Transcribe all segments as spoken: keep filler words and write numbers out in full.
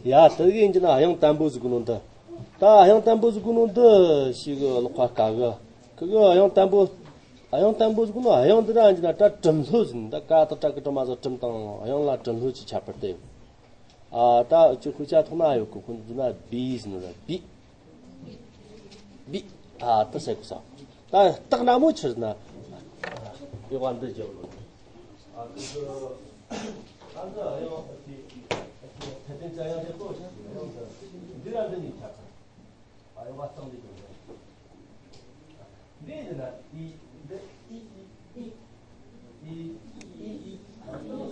ཡ་དེ་གི་ཡིན་གྱི་ན་དབྱངས་དམ་པོ་ཟིག་གི་ནང་དུ། ད་དབྱངས་དམ་པོ་ཟིག་གི་ནང་དུ་ཞིག་གི་ཀློག་པ་དཀའ་གི། ཁི་གི་དབྱངས་དམ་པོ། དབྱངས་དམ་པོ་ཟིག་གི་ནང་དབྱངས་འདི་ར་ཡིན་གྱི་ན་ད་གྲུབ་སློབ་ཟིན། ད་ཀ་དང་ཏྲ་གི་གྲུབ་མ་ཟིག་གྲུབ་དང་དབྱངས་ལ་གྲུབ་སློབ་ཀྱི་ཁྱད་པར་དེ། ཨ་ད་ཅི་ཁུ་ཆ་ཐོག་ན་ཡོད་གི། ཁོ་འདི་ན་བི་ཟིན་ར་བི། བི། ཨ་ད་ཟེར་གི་ས། ད་རྟགས་སྣ་མོ་ཆི་ཟེར་ན། ཡོད་པ་འདི་བརྗོད་ལོ། ཨ་ད་ཡང་ཨ་ཅི་ཨ་ཅི་ཐད་ཀར་ཡང་དེ་ལྟོ་ཞིག་ཡང་འདི་ར་འདི་ནས་ཆགས་ས། ཨ་ཡོད་པ་སྟངས་འདི་བརྗོད་ལོ། འདི་ཡིན་ན་ཨི་འདི་ཨི་ཨི་ཨི། ཨི་ཨི་ཨི། ཨི་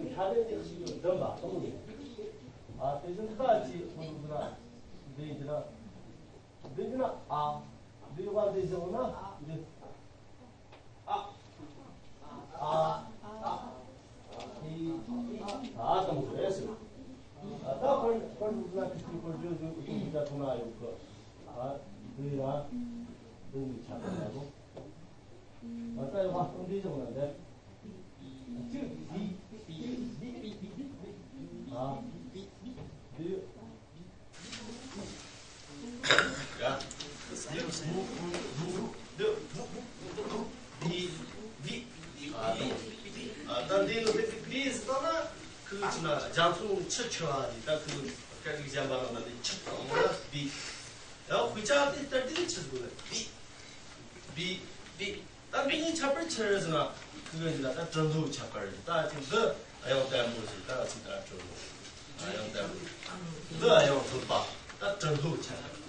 ཨི་ཨི། ཨི་ཨི་ཨི། ཨ་དེ་བཞིན་ད་ཅི་ཁོ་ཚོ་ན་འདི་ཡིན་ན་འདི་ཡིན་ན་ཨ། འདི་བ་འདི་བཞག་ན་འདི་ཨ། ཨ། ཨ། ཨི་ཨི་ཨ་དང་པོ་རེད་ཟེར། ཨ་ད་ཁོ་ཁོ་ཚོ་ན་ཁི་ཁོ་བརྗོད་ཟིན་ཁོ་ཚོ་ད་ཐོག་ན་ཡོད་གི། ཨ་འདི་ཡ་འདི་ནི་ཆ་ཚང་ཡ་གོ། ད་ཡོད་པ་སྟོང་འདི་བྱུང་ན་འདི། གཅིག་འདི། འདི། འདི། ཨ། འདི། འདི། འདི། ཨ། ད་འདི་ནི་འདི་འདི་ཟེར་ན་ཁོ་ཚོ་ན་རྒྱ་མཚོ་ཆུ་ཆེ་བ་འདི་ད་ཁོ་ཚོ་སྐད་རིགས་གཞན་པ་ལ་ན་འདི་ཆུ་དང་པོ་ལ་འདི། ཡང་དཔེ་ཆ་དེ་ལྟར་དེ་ཆི་ཟིག་ལ་བི། བི། བི། ད་འདི་གཉིས་ཁྱད་པར་ཆི་རེད་ཟེར་ན། ཁི་གི་ཡིན་ན་ད་གྲུབ་སློབ་ཁྱད་པར་རེད། ད་ཅི་འདི་དབྱངས་ལྡན་པོ་ཟིག་ད་ཅི་ད་གྲུབ་སློབ། དབྱངས་ལྡན་པོ། འདི་དབྱངས་སློབ་པ། ད་གྲུབ་སློབ་ཁྱད་པར།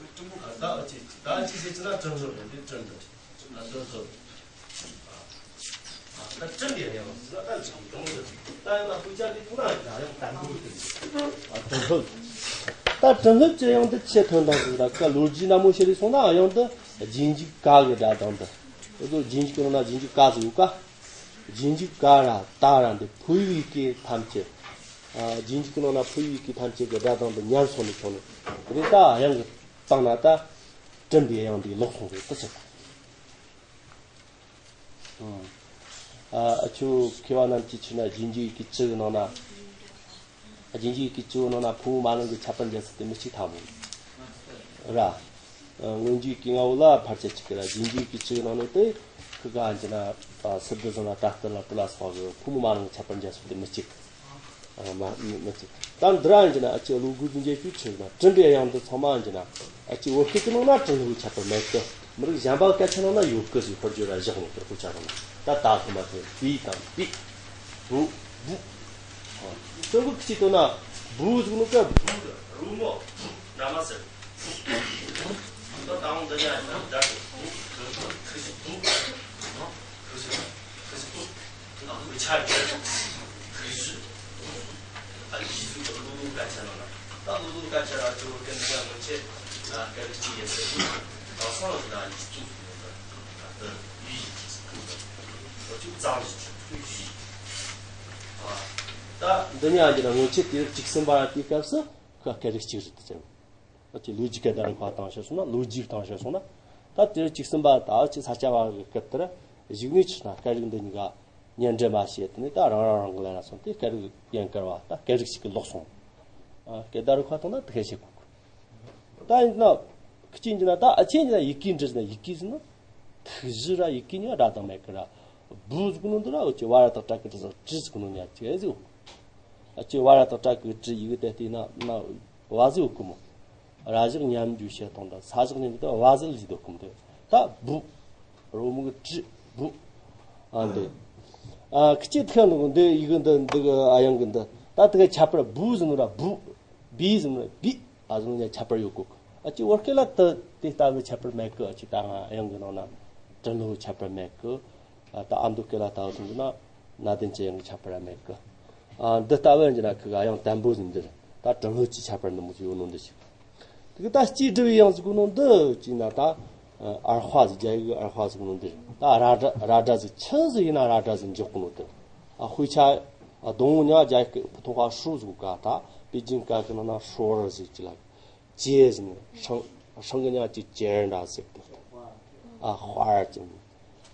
ད་ཅི་ད་ཅི་ཟེར་ཅི་ན་གྲུབ་སློབ་རེད། འདི་གྲུབ་སློབ་རེད། ད་གྲུབ་སློབ། ད་ཀྲིན་ཡང་ཡང་ཟེར་ན་ད་ཅིག་ཡོང་ཟེར། ད་ཡང་ན་དཔེ་ཆ་འདི་ཐུག་ན་ཡང་ཡང་དམ་པོ་ཡོད་དེ། ཨ་ཀྲིན་ཧུད། ད་ཀྲིན་ཧུད་ཀྱི་དབྱངས་འདི་ཆེ་ཐོན་དང་ཟེར། ད་ཀ་ལོ་རྒྱུས་ནན་མོ་བཤད་ལས་སོང་ན། དབྱངས་འདི་རྗེས་འཇུག་ག་གི་སྒྲ་གདངས་འདི། འུ་ཚོ་རྗེས་འཇུག་གི་ནང་ན་རྗེས་འཇུག་ག་ཟེར་ཡོད་ཀ། རྗེས་འཇུག་ག་ར་ད་ར་འདི་ཕོ་ཡིག་གི་ཐམས་ཅད། ཨ་རྗེས་འཇུག་གི་ནང་ན་ཕོ་ཡིག་གི་ཐམས་ཅད་ཀྱི་སྒྲ་གདངས་འདི་ཉམས་སོང་ནས་བྱུང་ནས། དེ་ད་དབྱངས་ཀྱི་སྟེང་ན་ད་ཀྲིན་པའི་དབྱངས་འདི་ལོག་སོང་རེད། དེ་ཆེ། ཨ་ཨ་ཆོ་མཁས་པ་རྣམས་ཀྱིས་ཆི་ན་རྗེས་འཇུག་གི་ཅི་གི་ནང་ན། རྗེས་འཇུག་གི་ཅི་གི་ནང་ན་ཕོ་མོ་མ་ནིང་གི་ཁྱད་པར་འཇལ་ས་དེ་མི་གཅིག་ཐལ་མོ་ར། ཨ་སྔོན་འཇུག་གི་ང་བོ་ལ་ཕར་ཆེར་གཅིག་གི་ར། རྗེས་འཇུག་གི་ཅི་གི་ནང་ནས་དེ་ཁི་ག་འཇི་ན་ཨ་སི་དི་ཟིན་ན་ད་ལྟ་ལ་དེ་ལ་སོགས་པའི་ཕོ་མོ་མ་ནིང་གི་ཁྱད་པར་འཇལ་ས་དེ་མི་གཅིག་ཨ་མ་མི་མི་གཅིག་ད་འདི་ར་ཡིན་གྱི་ན་ཨ་ཅེ་ལོ་དགུ་བདུན་བརྒྱད་ཅུ་ཆི་ན་ཀྲིན་པའི་དབྱངས་འདི་ཚང་མ་ཡིན་གྱི་ན་ཨ་ཅེ་བོད་སྐད་ཀྱི་ནང་ན་ཀྲིན་ལྷུག་ཁྱད་པར་མེད་གི། མི་རིགས་གཞན་པ་སྐད་ཆ་ནང་ན་ཡོད་གི་ཟིག་ཧོར་རྒྱུ་ར་བཞག་ནས་དེར་ཁོ་ཆ་རང་ད་ད་ཁོ་མ་ཐོན་པི་དང་པི། བུ། བུ། ཨ་ཀྲུང་གོ་ཁྱི་དོ་ན་བུ་ཟིག་ནོ་ཀ་བུ་རུ་མོ་འདྲ་མ་ཟེར། ད་དང་འདི་ཡ་ཡིན་ན་འདྲ་གི། བུ། ཁི་བུ། ཁི་བུ། ཁི་བུ། ཨ་ཁུ་ཆ་གི་ཁུ་ཞི། ཨ་ཡི་ཟུག་གི་ལུ་ལུ་སྐད་ཆ་ནང་ན། ད་ལུ་ལུ་སྐད་ཆ་ར་ཅོ་ཀན་ནི་ཡ་མོ་ཆེ། ཨ་སྐད་རིགས་གཅིག་ཡིན་ཟེར་གི། ཨ་སང་ལ་ད་ཡི་ཟུག་ཡོད་ད། ཨ་ད་ཡི་ཟུག་ཨ་ཅུ་ཙང་ཞིག་ཆུ་ཡི། ཨ་ད་འདི་ཉག་གི་ན་ངོ་ཆེ་དེ་རིགས་གཅིག་གསུམ་པ་ར་དེའི་སྐབས་སུ་ཁ་སྐད་རིགས་གཅིག་རེད་དེ་ཟེར། ཨ་ཅེ་ལོ་རྒྱུས་སྐད་བརྡ་རིག་པ་དང་བཤད་སོང་ན། ལོ་རྒྱུས་དང་བཤད་སོང་ན། ད་དེར་གཅིག་གསུམ་པ་ད་ཨ་ཅེ་ས་ཆ་བ་གི་སྐད་དེར་གཞུག་ནས་ཆི་ན་སྐད་རིགས་འདི་གཉིས་ཀ་གཉེན་འབྲེལ་མ་བྱས། དེ་ནས་ད་རང་རང་རང་གི་ལན་ལ་སོང་སྟེ་སྐད་རིགས་ཡན་གར་བ་ད་སྐད་རིགས་ཤིག་གི་ལོག་སོང་། ཨ་སྐད་བརྡ་རིག་པ་དང་ན་དེ་ག་བྱེད་དགོས་གི། ད་ཡིན་ན་ཁི་ཅི་ཡིན་ན་ད་ཨ་ཅེ་ཡིན་ན་ཡི་གེ་འབྲི་ཟིན་ན་ཡི་གེ་ཟིན་ན་ཐིག་གཞི་ར་ཡི་གེ་གཉིས་སྒྲ་གདངས་མེད་གི་ར། བུ་ཟིག་ནོ་འདི་ར་ཨོ་ཅེ་བ་ར་དང་ཏྲ་གི་ཏྲི་ཟིག་ཏྲི་ཟིག་ནོ་ཉག་ཅེ་ཟིག་ཨ་ཅེ་བ་ར་དང་ཏྲ་གི་ཏྲི་ཡི་གེ་དེ་བལྟས་ན་ན་བ་ཟིག་ཡོད་གི་མོ། ར་བཞག་མཉམ་འཇུག་བྱེད་སྟངས་དང་ས་བཞག་མཉམ་འཇུག་དང་བ་ཟིག་ལ་ཟིག་འདུག་གི་མོ། དེ་ད་བུ། རོ་མོ་གི་ཏྲི་བུ། ཨ་འདི། ཨ་ཁི་ཅི་ཐི་ཁ་འདུག་གི་འདི་ཡི་གེ་འདི་འདི་གི་ཨ་དབྱངས་གི་འདི་ད་དེ་ག་ཁྱད་པར་བུ་ཟིག་ནོ་ར་བུ། བི་ཟིག་ནོ་ར་བི། ཨ་ཟུང་ཉ་ཁྱད་པར་ཡོད་གོ། ཨ་ཅེ་བོད་སྐད་ལ་ད་དེ་ལྟ་བུའི་ཁྱད་པར་མེད་གི། ཨ་ཅེ་ད་ང་དབྱངས་གི་ནང་ན་ཀྲིན་ལྷུག་ཁྱད་པར་མེད་གི། ཨ་ད་ཨ་མདོ་སྐད་ལ་ལྟ་བུ་སོང་གི་ན་ན་དན་ཅེ་དབྱངས་གི་ཁྱད་པར་ཡང་མེད་གི། ཨ་འདི་ལྟ་བུ་ཡང་གི་ན་ཁི་ག་དབྱངས་དམ་པོ་ཟིག་འདིར་ད་ཀྲིན་ལྷུག་གི་ཁྱད་པར་འདི་མོ་ཟིག་ཡོད་ནོ་འདི་ཞིག་དེ་གི་ད་སྐྱེས་སྒྲུབ་ཡང་ཟིག་གོ་ནོ་འདི་ཅི་ན་ད་ཨར་ཧ་ཟིག་རྒྱ་ཡིག་གི་ཨར་ཧ་ཟིག་གོ་ནོ་འདི་ད་ར་སྒྲ་ར་སྒྲ་ཟིག་ཆི་ཟིག་ཡིན་ན་ར་སྒྲ་ཟིག་འཇོག་གོ་ནོ་འདི། ཨ་དཔེ་ཆ་ཨ་དང་པོ་ཉག་རྒྱ་ཡིག་གི་ཐོག་ཁ་ཧྲོ་ཟིག་ག་ད་པེ་ཅིན་སྐད་གི་ནང་ན་ཧྲོ་ར་ཟིག་ཅི་ལ། ཅེ་ཟིན། ཧྲང་ཧྲང་གི་ཉག་ཅིག་ཅེར་འདྲ་ཟེར་དེ། ཨ་དཔར་ཅིང་།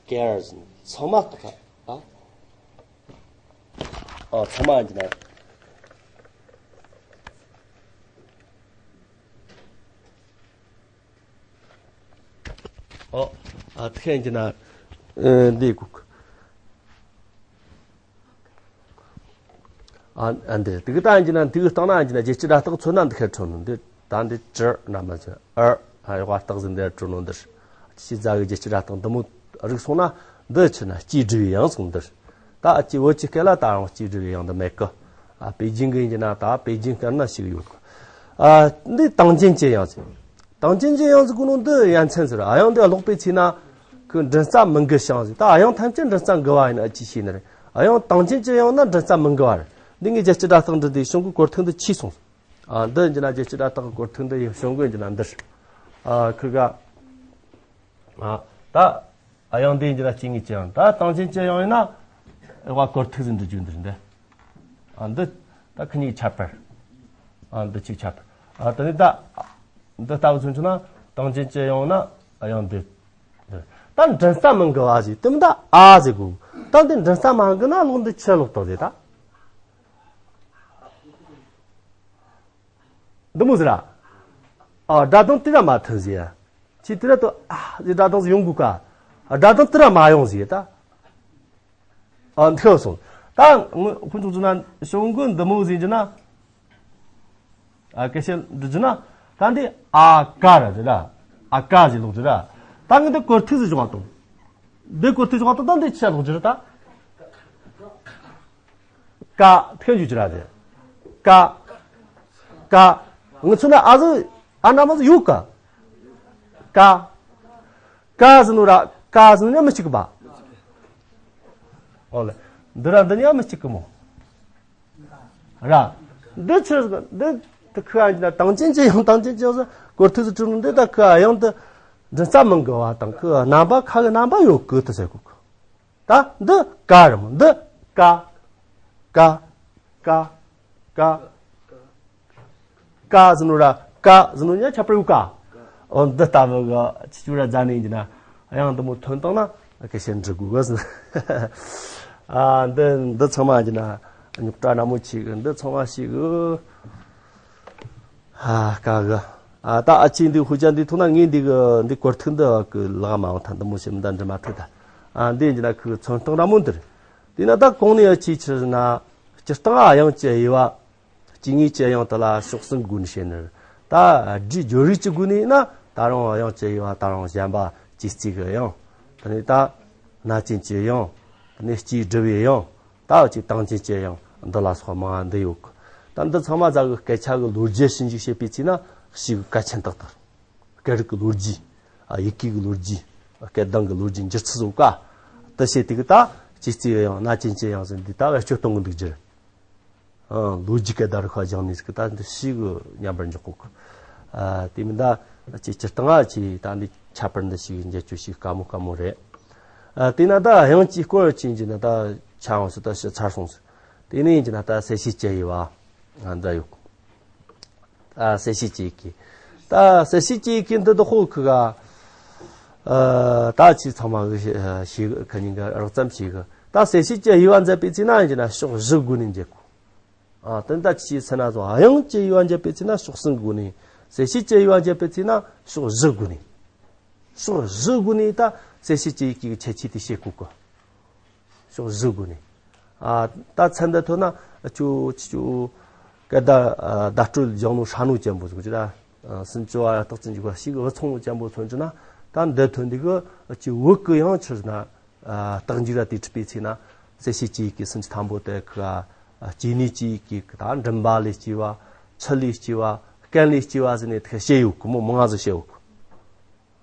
ཀེར་ཟིན། ཚང་མ་ཀ་ཨ། ཨ་ཚང་མ་ཡིན་གྱི་ན། ཨ་དེ་ཁན་གྱི་ན་ཨ་འདི་གུག་ཨ་ཨ་འདི་དེ་གི་ད་ཡིན་གྱི་ན་དེ་གི་སྟེང་ན་ཡིན་གྱི་ན་རྒྱལ་སྤྱི་སྒྲ་རྟགས་མཚོན་ན་འདི་ཁན་འཕྲོ་ནོ། འདི་ད་འདི་ཅི་ན་མ་ཅི་ཨར་ཨ་ཡོག་རྟགས་ཟིན་འདི་འཕྲོ་ནོ། འདི་ཅི་ཟ་གི་རྒྱལ་སྤྱི་སྒྲ་རྟགས་འདི་མོ་རིག་སོང་ན་འདི་ཆི་ན་སྤྱིའི་འབྲི་བའི་དབྱངས་སོང་འདི། ད་ཨ་ཅི་བོད་ཀྱི་སྐད་ལ་ད་རུང་སྤྱིའི་འབྲི་བའི་དབྱངས་འདི་མེད་གི། ཨ་པེ་ཅིན་གི་ཡིན་གྱི་ན་ད་པེ་ཅིན་སྐད་ན་ཞིག་ཡོད་གི། ཨ་འདི་དང་ཅན་གྱི་དབྱངས་ཟེར། དང་ཅན་གྱི་དབྱངས་ཟེར་གོ་ནོ་འདི་ཡ་མཚན་ཟེར། ཨ་དབྱངས་འདི་ཀློག་པའི་ཚེ་ན་ཁོ་མགྲིན་རྩ་མི་འགུལ་ཞིང་ཟེར། ད་ཨ་དབྱངས་ཐམས་ཅད་མགྲིན་རྩ་འགུལ་བ་ཡིན་ན་ཅི་ཤེས་ནི་རེད། ཨ་དབྱངས་དང་ཅན་གྱི་དབྱངས་ན་མགྲིན་རྩ་མི་འགུལ་བ་རེད། འདི་ངས་རྒྱལ་སྤྱི་སྒྲ་རྟགས་འབྲི་དུས་གཞུང་གི་སྐོར་ཐེངས་འདི་ཆེ་སོང་། ཨ་འདི་ཡིན་གྱི་ན་རྒྱལ་སྤྱི་སྒྲ་རྟགས་སྐོར་ཐེངས་འདི་ཡི་གཞུང་གི་ཡིན་གྱི་ན་འདིར། ཨ་ཁོ་ག་ཨ་ད་ཨ་དབྱངས་འདི་ཡིན་གྱི་ན་སྐྱེ་དངོས་ཀྱི་དབྱངས། ད་དང་ཅན་གྱི་དབྱངས་ཡིན་ན་ཨེ་བ་སྐོར་ཐེངས་ཟིན་འབྲི་རྒྱུ་འདིར་འདི། ཨ་འདི་ད་ཁོ་གཉིས་ཁྱད་པར། ཨ་འདི་གཅིག་ཁྱད་པར། ཨ་དེ་ནས་ད་འདི་ལྟ་བུ་མཚོན་ཆུ་ན་དང་ཅན་གྱི་དབྱངས་ན་ཨ་དབྱངས་འདི། ད་མགྲིན་རྩ་མི་འགུལ་བ་ཟེར་དེ་མི་ད་ཨ་ཟེར་གོ། ད་འདི་མགྲིན་རྩ་མ་འགུལ་ན་ཀློག་འདི་ཆི་ཀློག་དང་ཟེར་ད། འདི་མོ་ཟེར་ར། ཨ་སྒྲ་གདངས་དེ་ར་མ་ཐོན་ཟེར། ཅི་དེ་ར་དུ་ཨ་ཟེར་སྒྲ་གདངས་ཡོང་དགོས་ཀ། ཨ་སྒྲ་གདངས་དེ་ར་མ་ཡོང་ཟེར་ད། ཨ་འཐེན་སོང་། ད་ངོ་ཁོ་ཚོ་ཚོ་ན་ཞོགས་མགོ་འདི་མོ་ཟེར་གྱི་ན། ཨ་སྐད་ཆ་འདི་གྱི་ན། ད་འདི་ཨ་ཀ་ར་ཟེར་ར། ཨ་ཀ་ཟེར་ལོག་ཟེར་ར། ད་ངས་འདི་སྐོར་ཐེངས་ཟིག་བཞག་དང་། འདི་སྐོར་ཐེངས་བཞག་དང་ད་འདི་ཆི་ལོག་ཟེར་ར་ད། ཀ་ཐེངས་ཞུ་ཅི་ར་དེ། ཀ་ཀ་ངི་ཚོ་ན་ཨ་ཟི་ཨ་ན་མ་ཟི་ཡོད་ཀ་ཀ་ཀ་ཟི་ནུ་ར་ཀ་ཟི་ནུ་ཉ་མི་གཅིག་གི་པ། ཨོ་ལེ། འདི་ར་འདི་ཉ་མི་གཅིག་གི་མོ། ར། འདི་ཆི་ཟི་འདི་དེ་ཁུ་ཨ་ན་དང་ཅན་ཅི་ཡང་དང་ཅན་ཅི་ཡང་ཟི་སྐོར་ཐུག་ཟི་ཁྲིམ་འདི་ད་ཁུ་ཨ་ཡང་དེ་འདྲི་རྩ་མི་འགུལ་བ་དང་ཁུ་རྣམ་པ་ཁ་གི་རྣམ་པ་ཡོད་གི་དེ་ཟེར་གོ་གི། ད་འདི་ཀ་རེད་མོ། འདི་ཀ་ཀ་ཀ་ཀ་ཀ་ཟེར་ནོ་ར་ཀ་ཟེར་ནོ་ཉ་ཁྱད་པར་ཡོད་ཀ། འོ་འདི་ལྟ་བུ་གི་ཆི་ཆུ་ར་རྫ་ནས་ཡིན་གྱི་ན་དབྱངས་འདི་མོ་ཐོན་བཏང་ན་སྐད་ཆ་འདྲི་དགོས་གི་ཟེར། ཨ་འདི་འདི་ཚང་མ་ཡིན་གྱི་ན་རྙོག་དྲ་ན་མོ་ཆེ་གི། འདི་ཚང་མ་ཤེས་གི། ཨ་ཀ་གི། ཨ་ད་ཨ་ཅེ་འདི་ཧུ་ཅན་འདི་ཐུག་ན་ངས་འདི་གི་འདི་སྐོར་ཐུག་འདི་གི་ལག་མ་འོང་ཐ་འདི་མོ་ཞིག་མི་འདྲ་འདྲི་མ་ཐུབ་ད། ཨ་འདི་ཡིན་གྱི་ན་ཁུ་ཚོན་སྟངས་ར་མོ་འདིར། དེས་ན་ད་གོང་ནས་ཨ་ཅེ་ཆི་ཟེར་ན་སྤྱིར་བཏང་ཨ་དབྱངས་ཀྱི་དབྱེ་བ། སྐྱེ་དངོས་ཀྱི་དབྱངས་དེ་ལ་ཕྱོགས་གསུམ་སྒོ་ནས་བཤད་ནི་རེད། ད་སྒྲའི་སྦྱོར་རིགས་ཀྱི་སྒོ་ནས་ཡིན་ན་ད་རུང་དབྱངས་ཀྱི་དབྱེ་བ་ད་རུང་གཞན་པ་ཅི་སྲིད་ཀྱི་དབྱངས། དེ་ནས་ད་སྣ་ཅན་གྱི་དབྱངས། དེ་ནས་སྤྱིའི་སྒྲུབ་པའི་དབྱངས། ད་ཅིག་དང་ཅན་གྱི་དབྱངས་འདི་ལ་སོགས་མང་བ་འདི་ཡོད་གི། ད་འདི་ཚང་མ་ཟ་གི་སྐད་ཆ་གི་ལོ་རྒྱུས་ཞིབ་འཇུག་བྱེད་པའི་ཚེ་ན་ཞིག་གལ་ཆེན་ཏག་ཏག་སྐད་རིགས་ཀྱི་ལོ་རྒྱུས། ཨ་ཡི་གེ་གི་ལོ་རྒྱུས། སྐད་གདངས་ཀྱི་ལོ་རྒྱུས་འགྱུར་ཚུལ་སོགས་ཀ། དེ་བྱས་དེ་གི་ད་སྤྱིའི་སྤྱིའི་དབྱངས་སྣ་ཅན་གྱི་དབྱངས་ཟེར་འདི་ད་བེད་སྤྱོད་གཏོང་གི་འདུག་རྒྱུ། ཨང་ལོ་རྒྱུས་སྐད་བརྡ་རིག་པ་སྦྱངས་ནས་ཟིག་ད་འདི་ཞིག་གི་མཉམ་པར་འཇོག་གོ་གི། ཨ་དེ་མིན་ད་ཅི་སྤྱིར་བཏང་ཨ་ཅི་ད་འདི་ཁྱད་པར་འདི་ཞིག་འཇལ་རྒྱུ་ཞིག་དཀའ་མོ་དཀའ་མོ་རེད། ཨ་དེ་ན་ད་དབྱངས་ཀྱི་སྐོར་ཅི་ཡིན་ན་ད་ཆ་ཡོང་སྲིད། ད་ཞིག་ཚར་སོང་ཟིག་དེ་ནས་ཡིན་གྱི་ན་ད་གསལ་བྱེད་ཀྱི་དབྱེ་བ་འདི་ཡོད་གི། ད་གསལ་བྱེད་ཀྱི་ཡི་གེ། ད་གསལ་བྱེད་ཀྱི་ཡི་གེ་འདི་དག་ཧོ་ཁུ་ག་ཨ་ད་ཅི་ཚང་མ་གི་ཤེས་གི་ཁ་ཉིན་ག་རགས་ཙམ་ཤེས་གི། ད་གསལ་བྱེད་ཀྱི་དབྱེ་བ་མཛད་པའི་ཚེ་ན་ཡིན་གྱི་ན་ཕྱོགས་བཞི་སྒོ་ནས་འབྱེད་དགོས། ཨ་དེ་ད་ཅི་ཚེ་ན་ཚོ་དབྱངས་ཀྱི་དབྱེ་བ་འབྱེད་པའི་ཚེ་ན་ཕྱོགས་གསུམ་སྒོ་ནས། གསལ་བྱེད་ཀྱི་དབྱེ་བ་འབྱེད་པའི་ཚེ་ན་ཕྱོགས་བཞི་སྒོ་ནས། ཕྱོགས་བཞི་སྒོ་ནས་ད་གསལ་བྱེད་ཀྱི་ཡི་གེ་གི་ཁྱད་ཆོས་དེ་ཤེས་དགོས་གི། ཕྱོགས་བཞི་སྒོ་ནས། ཨ་ད་ཚན་འདི་ཐོན་ན་ཅོ་ཅོ་སྐད་བརྡ་ཨ་བརྡ་སྤྲོད་སྦྱང་ནོ་ཧྲ་ནོ་ཅན་པོ་ཟིག་ཅི་ར། ཨ་སུམ་ཅུ་བ་རྟགས་ཅན་གྱི་བ་ཞིག་འུ་ཚང་ཅན་པོ་མཚོན་གྱི་ན་ད་འདི་ཐོན་འདི་གི་ཅི་བོད་གི་ཡང་ཆི་ཟེར་ན་ཨ་རྟགས་འཇུག་ར་དེ་ཁྲིད་པའི་ཚེ་ན་གསལ་བྱེད་ཀྱི་ཡི་གེ་སུམ་ཅུ་ཐམ་པོ་དེ་གི་ཨ་སྐྱེ་གནས་ཀྱི་ཡི་གེ་གི་ད་མགྲིན་པ་ལས་སྐྱེ་བ། མཆུ་ལས་སྐྱེ་བ། རྐན་ལས་སྐྱེ་བ་ཟེར་ནས་དེ་བཤད་ཡོད་གི་མོ། མང་ང་ཟིག་བཤད་ཡོད་གི།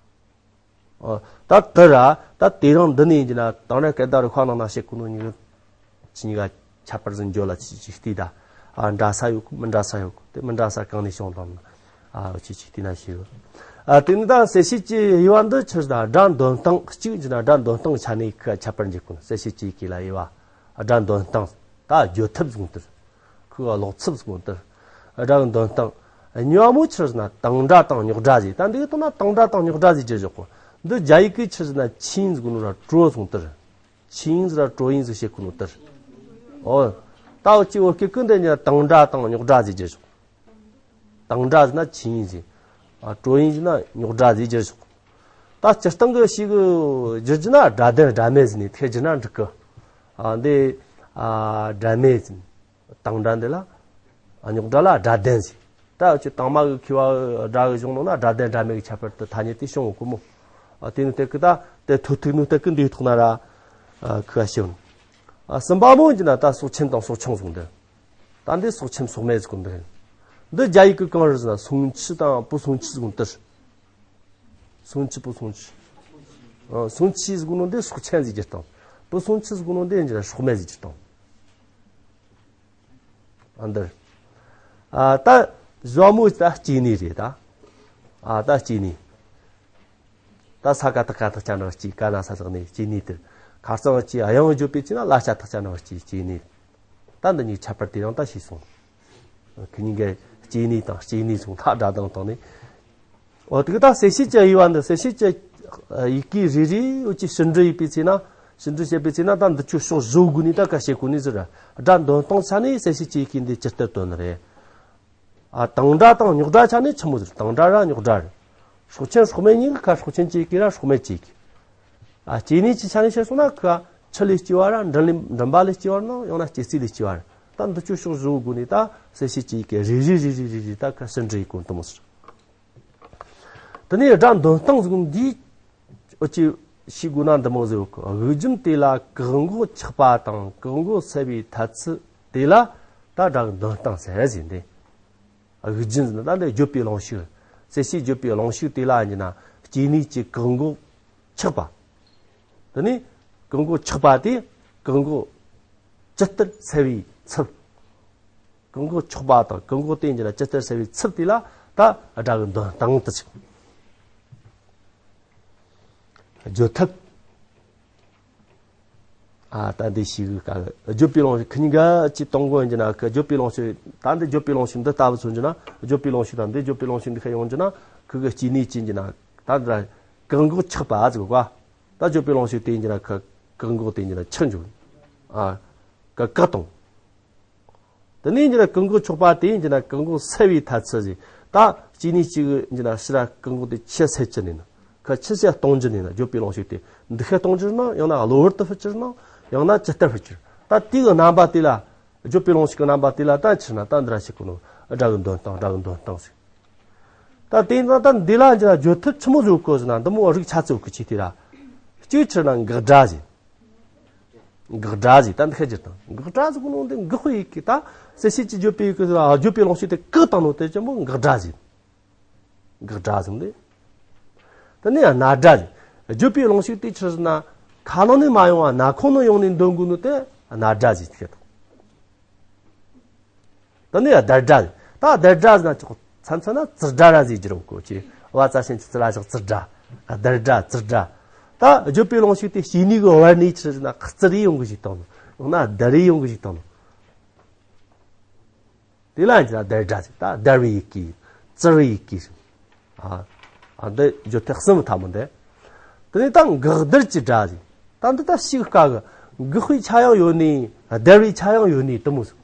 ཨོ། ད་དེ་ར་ད་དེ་རིང་འདི་ནས་ཡིན་གྱི་ན་དང་ར་སྐད་བརྡ་རིག་པ་ནང་ན་བཤད་གོ་ནོ་གཉིས་ཀ་ཆི་གཉིས་ཀ་ཁྱད་པར་ཟིག་འཇོག་ལ་ཅི་ཅི་བལྟས་ད། ཨ་འདྲ་ས་ཡོད་གི་མི་འདྲ་ས་ཡོད་གི། དེ་མི་འདྲ་ས་གང་ནས་བྱུང་དང་ཨ་ཅི་ཅི་བལྟས་ན་ཤེས་གི། ཨ་དེ་ནི་ད་གསལ་བྱེད་ཀྱི་དབྱེ་བ་འདི་ཆི་ཟེར་ད་སྒྲ་འདོན་སྟངས་གཅིག་ཡིན་གྱི་ན་སྒྲ་འདོན་སྟངས་ཆ་ནས་ཁ་ཁྱད་པར་འབྱེད་གོ་ནོ། གསལ་བྱེད་ཀྱི་ཡི་གེ་ལ་དབྱེ་བ། སྒྲ་འདོན་སྟངས་ད་བརྗོད་ཐབས་ཟེར་གོ་ནོ་དེ། ཁོའི་ཀློག་ཚུལ་ཟེར་གོ་ནོ་དེ། སྒྲ་འདོན་སྟངས། གཉིས་པ་མོ་ཆི་ཟེར་ན་དང་སྒྲ་དང་རྙོག་སྒྲ་ཟེར། ད་འདི་གི་དོན་ན་དང་སྒྲ་དང་རྙོག་སྒྲ་ཟེར་གྱི་ཡོད་གོ། འདི་རྒྱ་ཡིག་གི་ཆི་ཟེར་ན་ཆིན་ཟེར་གོ་ནོ་ར་ཀྲོ་ཟེར་གོ་ནོ་དེ། ཆིན་ཟེར་ར་ཀྲོ་ཡིན་ཟེར་བཤད་གོ་ནོ་དེ། ཨོ། ད་འུ་ཅི་བོད་སྐད་ཀུན་དེ་ཉིད་དང་སྒྲ་དང་རྙོག་སྒྲ་ཟེར་གྱི་ཡོད་གོ། དང་སྒྲ་ཟེར་ན་ཆིན་ཡིན་ཟེར། ཨ་ཀྲོ་ཡིན་ཟེར་ན་རྙོག་སྒྲ་ཟེར་གྱི་ཡོད་གོ། ད་སྤྱིར་བཏང་གི་ཞིག་བསྒྱུར་རྒྱུ་ན་སྒྲ་ལྡན་སྒྲ་མེད་ཟེར་ནས་ཐད་སྒྱུར་ན་འགྲིག་གི། ཨ་འདི་ཨ་སྒྲ་མེད་ཟེར། དང་སྒྲ་འདི་ལ། རྙོག་སྒྲ་ལ་སྒྲ་ལྡན་ཟེར། ད་ཅི་དང་མ་གི་མཁས་པ་སྒྲ་གི་གཞུང་ནང་ན་སྒྲ་ལྡན་སྒྲ་མེད་ཀྱི་ཁྱད་པར་དུ་ཐ་སྙད་དེ་བྱུང་ཡོད་གི་མོ། ཨ་དེ་ནི་དེ་གི་ད་དེ་ཐོ་ཐུག་ནི་དེ་གི་འདིའི་ཐོག་ན་ར། ཨ་ཁུ་བ་ཤེས་ཡོང་། ཨ་གསུམ་པ་མོ་ཡིན་ན་ད་སྲོག་ཆེན་དང་སྲོག་ཆུང་ཟེར་འདི། ད་འདི་སྲོག་ཆེན་སྲོག་མེད་ཟེར་གོ་འདི། འདི་རྒྱ་ཡིག་གི་གང་རེད་ཟེར་ན་སུང་ཆི་དང་པུ་སུང་ཆི་ཟེར་གོ་འདི། སུང་ཆི་པུ་སུང་ཆི། ཨ་སུང་ཆི་ཟེར་གོ་ནོ་འདི་སྲོག་ཆེན་ཟེར་གྱི་དང་། པུ་སུང་ཆི་ཟེར་གོ་ནོ་འདི་ཡིན་གྱི་སྲོག་མེད་ཟེར་གྱི་དང་། ཨ་འདིར། ཨ་ད་ཞྭ་མོ་ད་སྐྱེ་གནས་རེད་ད། ཨ་ད་སྐྱེ་གནས། ད་ས་ཀ་ཏ་ཀ་ཏ་ཅ་ན་སྐྱེ་ག་ན་ས་ཟག་ནས་སྐྱེ་གནས་དེར། ཁ་རྩང་སྐྱེ་དབྱངས་བརྗོད་པའི་ཚེ་ན་ལ་ཤ་ཏ་ཅ་ན་སྐྱེ་སྐྱེ་གནས། ད་འདི་གཉིས་ཁྱད་པར་དེ་རང་ད་ཤེས་སོང་། ཁི་གཉིས་ཀའི་སྐྱེ་གནས་དང་སྐྱེ་གནས་སོང་ད་སྒྲ་དང་དང་ནས། འོ་དེ་གི་ད་གསལ་བྱེད་ཀྱི་དབྱེ་བ་འདི་གསལ་བྱེད་ཀྱི་ཡི་གེ་རེ་རེ་འོ་ཅི་ཕྱི་འབྲི་ཡིན་པའི་ཚེ་ན། ཕྱི་འབྲི་བྱེད་པའི་ཚེ་ན་ད་འདི་ཆོ་ཕྱོགས་བཞི་དགུ་ནས་ད་ག་བྱེད་དགོས་ནས་ཟེར། སྒྲ་འདོན་སྟངས་ཆ་ནས་གསལ་བྱེད་ཀྱི་ཡི་གེ་འདི་ཇི་ལྟར་འདོན་ནི་རེད། ཨ་དང་སྒྲ་དང་རྙོག་སྒྲ་ཆ་ནས་ཆི་མོ་ཟེར་དང་སྒྲ་ར་རྙོག་སྒྲ་རེད། སྲོག་ཆེན་སྲོག་མེད་གཉིས་ཀྱི་ཁ་སྲོག་ཆེན་གྱི་ཡི་གེ་ར་སྲོག་མེད་ཀྱི་ཡི་གེ། ཨ་སྐྱེ་གནས་ཀྱི་ཆ་ནས་བཤད་སོང་ན་ཁ་ཆུ་ལས་སྐྱེ་བ་ར་མགྲིན་ལས་མགྲིན་པ་ལས་སྐྱེ་བ་ནང་ཡང་ན་སྐྱེ་རྩིས་ལས་སྐྱེ་བ་ར། ད་འདི་ཆོ་ཕྱོགས་བཞི་བོ་དགུ་ནས་ད་གསལ་བྱེད་ཀྱི་ཡི་གེ་རེ་རེ་རེ་རེ་རེ་རེ་ད་ཁ་ཕྱི་འབྲི་ཡི་གོ་འདི་མོ་ཟེར། དེ་ནས་སྒྲ་འདོན་སྟངས་ཟིག་འདིའི་འོ་ཅི་ཤེས་དགོས་ན་འདི་མོ་ཟིག་ཡོད་གི། དབུགས་འབྱིན་དེ་ལ་བཀག་འགོག་ཆགས་པ་དང་བཀག་འགོག་སེལ་བའི་ཐལ་ཚུལ་དེ་ལ་ད་སྒྲ་གི་འདོན་སྟངས་ཟེར་ཟིན་ཏེ། དབུགས་འབྱིན་ཟེར་ན་ད་འདི་བརྗོད་པའི་རླུང་ཤུགས། གསལ་བྱེད་བརྗོད་པའི་རླུང་ཤུགས་དེ་ལ་ཡིན་ན་སྐྱེ་གནས་ཀྱི་བཀག་འགོག་ཆགས་པ། དེ་ནས་བཀག་འགོག་ཆགས་པ་དེ་བཀག་འགོག་ཇི་ལྟར་སེལ་བའི་ཚུལ། བཀག་འགོག་ཆགས་པ་དང་བཀག་འགོག་དེ་ཡིན་ན་ཇི་ལྟར་སེལ་བའི་ཚུལ་དེ་ལ་ད་སྒྲ་གི་འདོན་སྟངས་དུ་ཆུག་བརྗོད་ཐབས། ཨ་ད་འདི་ཞིག་ག་བརྗོད་པའི་རླུང་ཤུགས་ཁི་གཉིས་ཀ་ཅི་གཏོང་དགོས་ཡིན་ན་ཁི་བརྗོད་པའི་རླུང་ཤུགས་ད་འདི་བརྗོད་པའི་རླུང་ཤུགས་འདི་ལྟ་བུ་མཚོན་རྒྱུ་ན་བརྗོད་པའི་རླུང་ཤུགས་དང་འདི་བརྗོད་པའི་རླུང་ཤུགས་འདི་ཁ་ཡོང་རྒྱུ་ན་ཁི་གི་སྐྱེ་གནས་ཅི་ཡིན་ན་ད་འདི་བཀག་འགོག་ཆགས་པ་ཟེར་གོ། ད་བརྗོད་པའི་རླུང་ཤུགས་དེ་ཡིན་ན་ཁི་བཀག་འགོག་དེ་ཡིན་ན་ཆགས་འཇུག་ཨ་ཁི་བཀག་གཏོང་། དེ་ནས་ཡིན་ན་བཀག་འགོག་ཆགས་པ་དེ་ཡིན་ན་བཀག་འགོག་སེལ་བའི་ཐལ་ཚུལ་ཟེར། ད་སྐྱེ་གནས་གཅིག་ཡིན་ན་ཕྱི་ར་བཀག་འགོག་དེ་ཆི་སེལ་གྱི་ནས་ན་ཁི་ཆི་སེལ་གཏོང་རྒྱུ་ནས་ན་བརྗོད་པའི་རླུང་ཤུགས་དེ་འདི་ཁ་གཏོང་རྒྱུ་ན་ཡང་ན་གློ་བུར་དུ་ཕུད་རྒྱུ་ན་ཡང་ན་ཇི་ལྟར་ཕུད་རྒྱུ། ད་དེ་གི་རྣམ་པ་དེ་ལ་བརྗོད་པའི་རླུང་ཤུགས་ཀྱི་རྣམ་པ་དེ་ལ་ད་ཕྱིར་ན་ད་འདི་ར་ཞིག་གོ་ནོ་སྒྲ་གི་འདོན་སྟངས་སྒྲ་གི་འདོན་སྟངས་ཟེར། ད་དེ་ཡིན་ཙང་ད་འདི་ལ་འདི་ལ་བརྗོད་ཐབས་ཆི་མོ་བཟོ་དགོས་ཟེར་ན་འདི་མོ་རིགས་ཆ་ཚིག་གི་ཆེད་དེ་ར། གཅིག་ཕྱིར་ན་འགག་སྒྲ་ཟེར། འགག་སྒྲ་ཟེར་ད་འདི་ཁ་ཅིག་དང་འགག་སྒྲ་ཟེར་གོ་ནོ་འདི་འགག་པའི་ཡི་གེ་ད་གསལ་བྱེད་ཀྱི་བརྗོད་པའི་ཡི་གེ་ཟེར་བརྗོད་པའི་རླུང་ཤུགས་དེ་བཀག་བཏང་ནོ་དེ་ཅན་པོ་འགག་སྒྲ་ཟེར། འགག་སྒྲ་ཟེར་འདི། ད་ནི་ཡང་སྣ་སྒྲ་ཟེར། བརྗོད་པའི་རླུང་ཤུགས་དེ་ཕྱིར་ན་ཁ་ནང་ནས་མ་ཡོང་བ་སྣ་ཁུང་ནས་ཡོང་ནས་འདོན་དགོས་ནོ་དེ་སྣ་སྒྲ་ཟེར་ཁ་དང་། ད་ནི་ཡང་བརྡར་སྒྲ་ཟེར། ད་བརྡར་སྒྲ་ཟེར་ན་ཅོག་མཚམས་མཚམས་ན་ཙིར་སྒྲ་ར་ཟེར་གྱི་རེད་གོ་ཅི། བ་ཙ་ཞན་ཅི་ཙི་ལ་ཞག་ཙིར་སྒྲ། བརྡར་སྒྲ་ཙིར་སྒྲ། ད་བརྗོད་པའི་རླུང་ཤུགས་དེ་སྐྱེ་གནས་ཀྱི་བར་ནས་ཕྱིར་ན་ཙིར་རེ་ཡོང་གི་ཞིག་བཏང་ནོ། ཡང་ན་བརྡར་རེ་ཡོང་གི་ཞིག་བཏང་ནོ། དེ་ལ་ཡང་བརྡར་སྒྲ་ཟེར། ད་བརྡར་བའི་ཡི་གེ། ཙིར་བའི་ཡི་གེ། ཨ། ཨ་འདི་བརྗོད་ཐབས་གསུམ་ཐ་མོ་འདི། དེ་ནས་ད་འགག་བརྡར་གྱི་སྒྲ་ཟེར། ད་འདི་ད་ཞིག་དཀའ་གི། འགག་པའི་ཆ་ཡང་ཡོད་ནི། བརྡར་བའི་ཆ་ཡང་ཡོད་ནི་དེ་མོ་ཟེར།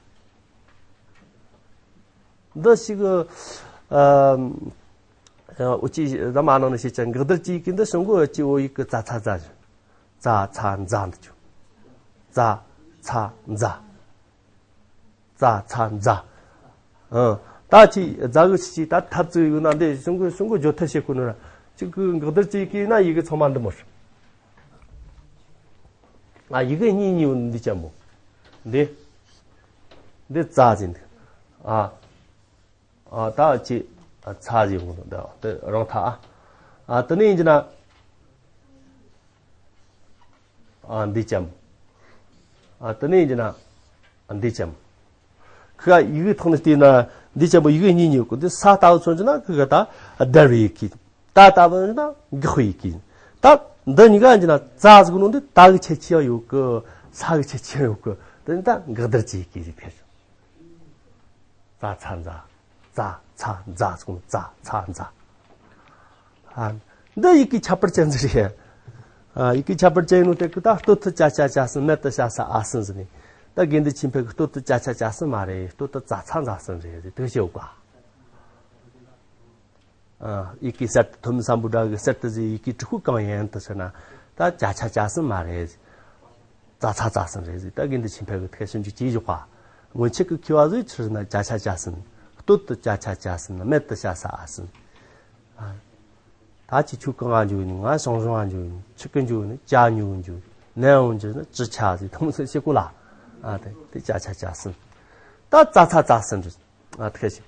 འདི་ཞིག་ཨ། འུ་ཅི་ཟ་མ་ནང་ནས་བཤད་ཅིང་འགག་བརྡར་གྱི་ཡི་གེ་འདི་ཞང་གོ་ཅི་འོ་ཡིག་གི་ཙ་ཚ་ཛ་ཟེར། ཙ་ཚ་ཛ་འདི་ཆོ། ཙ་ཚ་ཛ། ཙ་ཚ་ཛ། ཨ། ད་ཅི་ཛ་གི་ཆི་ཅི་ད་ཐབས་ཙི་ཡོད་ན་འདི་ཞང་གོ་ཞང་གོ་བརྗོད་ཐབས་བཤད་གོ་ནོ་ར། ཅིག་གི་འགག་བརྡར་གྱི་ཡི་གེ་ན་ཡི་གེ་ཚང་མ་འདི་མོ་རེད། ཨ་ཡི་གེ་གཉིས་གཉིས་ཡོད་འདི་ཅན་པོ། འདི། འདི་ཙ་ཟེར་འདི། ཨ། ཨ་ད་ཅི། ཨ་ཚ་ཟེར་གོ་ནོ་འདི་རང་ཐ་ཨ། ཨ་དེ་ནས་ཡིན་གྱི་ན། ཨ་འདི་ཅན་པོ། ཨ་དེ་ནས་ཡིན་གྱི་ན། ཨ་འདི་ཅན་པོ། ཁི་ག་ཡི་གེ་ཐོག་ནས་བལྟས་ན་འདི་ཅན་པོ་ཡི་གེ་གཉིས་གཉིས་ཡོད་གི། འདི་ས་ལྟ་བུ་མཚོན་གྱི་ན་ཁི་ག་ད་བརྡར་བའི་ཡི་གེ། ད་ལྟ་བུ་ན་འགག་པའི་ཡི་གེ། ད་འདི་གཉིས་ཀ་ཡིན་གྱི་ན་ཙ་ཟེར་གོ་ནོ་འདི་ད་གི་ཁྱད་ཆོས་ཡང་ཡོད་གི། ས་གི་ཁྱད་ཆོས་ཡང་ཡོད་གི། དེ་ནི་ད་འགག་བརྡར་གྱི་ཡི་གེ་ཟེར་ཕེར། ཙ་ཚ་ཛ། ཙ་ཚ་ཛ་ཟེར་གོ་ནོ་ཙ་ཚ་ཛ། ཨ། འདི་ཡི་གེ་ཁྱད་པར་ཅན་ཟིག་རེད། ཨ། ཡི་གེ་ཁྱད་པར་ཅན་ཡིན་ནོ་དེ་གི་ད་སྟོད་དུ་ཅ་ཆ་ཅ་གསུམ་སྨད་དུ་ཤ་ས་འ་གསུམ་ཟེར་ནས། ད་དགེ་འདུན་ཆོས་འཕེལ་གི་སྟོད་དུ་ཅ་ཆ་ཅ་གསུམ་མ་རེད། སྟོད་དུ་ཙ་ཚ་ཛ་གསུམ་རེད་ཟེར་དེ་བཤད་ཡོད་པ། ཡི་གེ་གསར་དུ་ཐོན་མི་སམ་བྷོ་ཊ་གི་གསར་དུ་ཟིག་ཡི་གེ་དྲུག་པོ་གང་ཡིན་དུ་ཟེར་ན། ད་ཅ་ཆ་ཅ་གསུམ་མ་རེད། ཙ་ཚ་ཙ་གསུམ་རེད་ཟིག་ད་དགེ་འདུན་ཆོས་འཕེལ་གི་ཐེག་ཆུང་གི་ཅིག་བཞག་པ། སྔོན་ཆད་ཀྱི་མཁས་པ་ཟིག་ཆི་ཟེར་ན་ཅ་ཆ་ཅ་གསུམ། སྟོད་དུ་ཅ་ཆ་ཅ་གསུམ། སྨད་དུ་ཅ་ས་ཨ་གསུམ། ད་ཁྱེད་ཆོ་གང་ང་འཇུག་ནི། ང་ཞང་ཞུང་ང་འཇུག་ནི། ཆི་གི་འཇུག་ནི། ཅ་ཉུ་འཇུག་ནན་འོང་འཇུག་ནི། ཅི་ཆ་ཟིག་ཐུང་ཟིག་ཤེས་གོ་ལ། ཨ་དེ་དེ་ཅ་ཆ་ཅ་གསུམ། ད་ཙ་ཚ་ཙ་གསུམ་རེད། ཨ་དེ་ཁ་ཤས།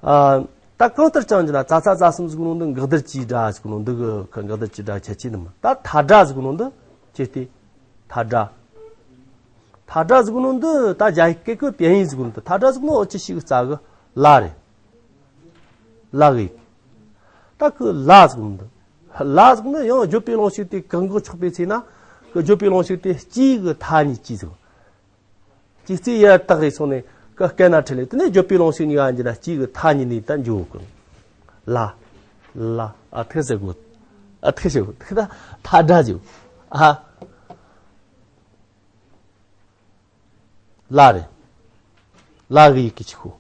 ཨ་ད་གང་ལྟར་ཀྱང་འཇུག་ན་ཙ་ཚ་ཙ་གསུམ་ཟིག་ནང་འདི་འགག་བསྡུར་གྱི་སྒྲ་ཟིག་ནང་འདི་གི་འགག་བསྡུར་གྱི་སྒྲ་ཁྱད་ཆོས་འདི་མ། ད་ཐ་སྒྲ་ཟིག་ནང་འདི་ཁྱེད་དེ་ཐ་སྒྲ། ཐ་སྒྲ་ཟིག་ནང་འདི་ད་རྒྱ་ཡིག་སྐད་ཀྱི་པིན་ཡིག་ཟིག་ནང་འདི་ཐ་སྒྲ་ཟིག་ནང་འོ་ཅི་ཞིག་རྩ་གི་ལ་རེད། ལ་གི་ཡིག་ད་ཁོ་ལ་ཟིག་ནང་འདི། ལ་ཟིག་ནི་ཡང་བརྗོད་པའི་རླུང་ཤུགས་དེ་གང་གི་ཆགས་པའི་ཚེ་ན། ཁོ་བརྗོད་པའི་རླུང་ཤུགས་དེ་གཅིག་གི་མཐའ་གཉིས་གཅིག་ཟིག་གཅིག་རྩིས་ཡར་བཏགས་རེ་སོང་ནས་ཁོ་སྐད་ན་ཁྲིད་ལེ། དེ་ནས་བརྗོད་པའི་རླུང་ཤུགས་གཉིས་ཀ་འགྱུར་ན་གཅིག་གི་མཐའ་གཉིས་ནས་ད་འཇུག་གི། ལ། ལ། ཨ་ཐུག་ཟེར་གོ། ཨ་ཐུག་ཟེར་གོ། ཐུག་ད་ཐ་སྒྲ་འཇུག་ཨ། ལ་རེད། ལ་གི་ཡི་གེ་གཅིག་གོ།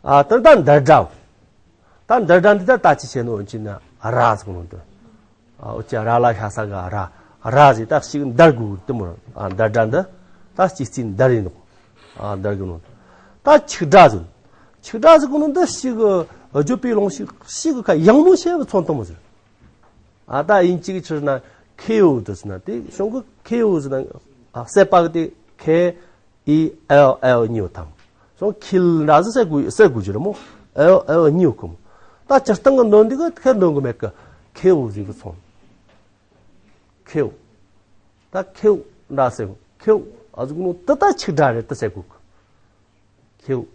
ཨ་ད་ད་འདར་སྒྲ། ད་འདར་སྒྲ་འདི་ད་ད་ཅི་བྱས་ནོ་འོན་ཅི་ན་ར་ཟིག་ནོ་འདི། ཨ་འོ་ཅི་ར་ལ་ཤ་ས་ག་ར། ར་ཟིག་ད་ཞིག་འདར་དགོས་དེ་མོ། ཨ་འདར་སྒྲ་འདི་ད་ཅི་རྩིས་འདར་ཡིན་ནོ། ཨ་འདར་གི་ནོ། ད་ཆིག་སྒྲ་ཟིག་ཆིག་སྒྲ་ཟིག་ནོ་འདི་ཞིག་བརྗོད་པའི་རླུང་ཤུགས་ཞིག་ཁ་ཡང་མོ་ཤེས་བ་ཚོན་དུ་མོ་ཟིག་ཨ་ད་དབྱིན་ཇི་གི་ཆི་ཟེར་ན་ཁེའུ་དུ་ཟེར་ན་དེ་གཞུང་གི་ཁེའུ་ཟེར་ན་ཨ་གསད་པ་གི་དེ་ཁེ་ཨི་ཨེལ་ཨེལ་གཉིས་ཡོད་དང་། གཞུང་ཁིལ་འདྲ་ཟིག་གསད་དགོས་གསད་དགོས་ཀྱི་རེད་མོ། ཨེལ་ཨེལ་གཉིས་ཡོད་གི་མོ། ད་སྤྱིར་བཏང་གི་འདོན་འདི་གི་ཁེ་འདོན་གི་མེད་གི། ཁེའུ་ཟེར་གི་སོང་། ཁེའུ། ད་ཁེའུ་འདྲ་ཟེར་གི་ཁེའུ། ཨ་ཟིག་ནོ་དེ་ད་ཆིག་སྒྲ་རེད་དེ་གསད་དགོས་གི། ཁེའུ།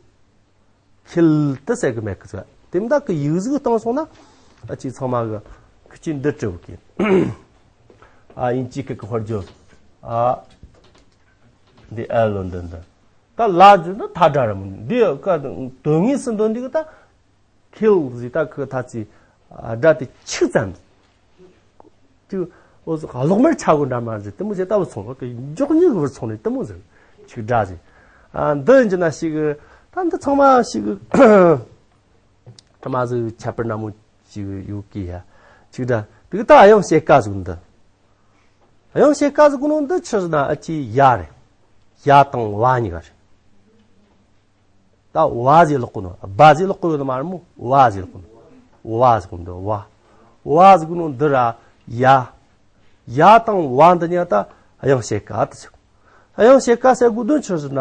ཁིལ་དེ་གསད་གི་མེད་གི་ཟེར། དེ་མ་ད་གི་ཡིག་གཟུགས་བཏང་སོང་ན་ཨ་ཅི་ཚང་མ་གི་ཁི་ཅི་འདི་བྲིས་གི། ཨ་དབྱིན་ཇི་སྐད་གི་དཔེར་བརྗོད། ཨ་འདི་ཨེལ་ལོ་འདི་འདི། ད་ལ་འདི་ནི་ཐ་སྒྲ་རེད་མོ། འདི་ཀ་དོན་དངོས་སུ་འདོན་འདི་གི་ད་ཁིལ་ཟིག་ད་ཁི་ད་ཅི་སྒྲ་དེ་ཆིག་ཙམ། ཅིག་འོ་ཟིག་གློག་དམར་ཆ་གོ་འདྲ་མ་ཟིག་དེ་མོ་ཟིག་ལྟ་བུ་སོང་གི། མགྱོགས་མྱུར་བར་སོང་ནས་དེ་མོ་ཟིག་ཆིག་སྒྲ་ཟིག་ཨ་འདི་ཡིན་གྱི་ན་ཞིག་ད་འདི་ཚང་མ་ཞིག་ཕྲ་མ་ཟིག་ཁྱད་པར་ན་མོ་ཞིག་ཡོད་གི་ཡ། ཆིག་སྒྲ་དེ་གི་ད་དབྱངས་ཕྱེད་ཀ་ཟིག་འདི། དབྱངས་ཕྱེད་ཀ་ཟིག་གོ་ནོ་འདི་ཆི་ཟེར་ན་ཨ་ཅི་ཡ་རེད། ཡ་དང་བ་གཉིས་ཀ་རེད། ད་བ་ཟེར་ལོག་གོ་ནོ། བ་ཟེར་ལོག་གོ་ཡོད་ནི་མ་རེད་མོ། བ་ཟེར་ལོག་གོ་ནོ། བ་ཟེར་གོ་ནོ་འདི་བ། བ་ཟེར་གོ་ནོ་འདི་ར་ཡ། ཡ་དང་བ་འདི་གཉིས་ད་དབྱངས་ཕྱེད་ཀ་དུ་ཟེར་གོ། དབྱངས་ཕྱེད་ཀ་ཟེར་གོ་དོན་ཆི་ཟེར་ན་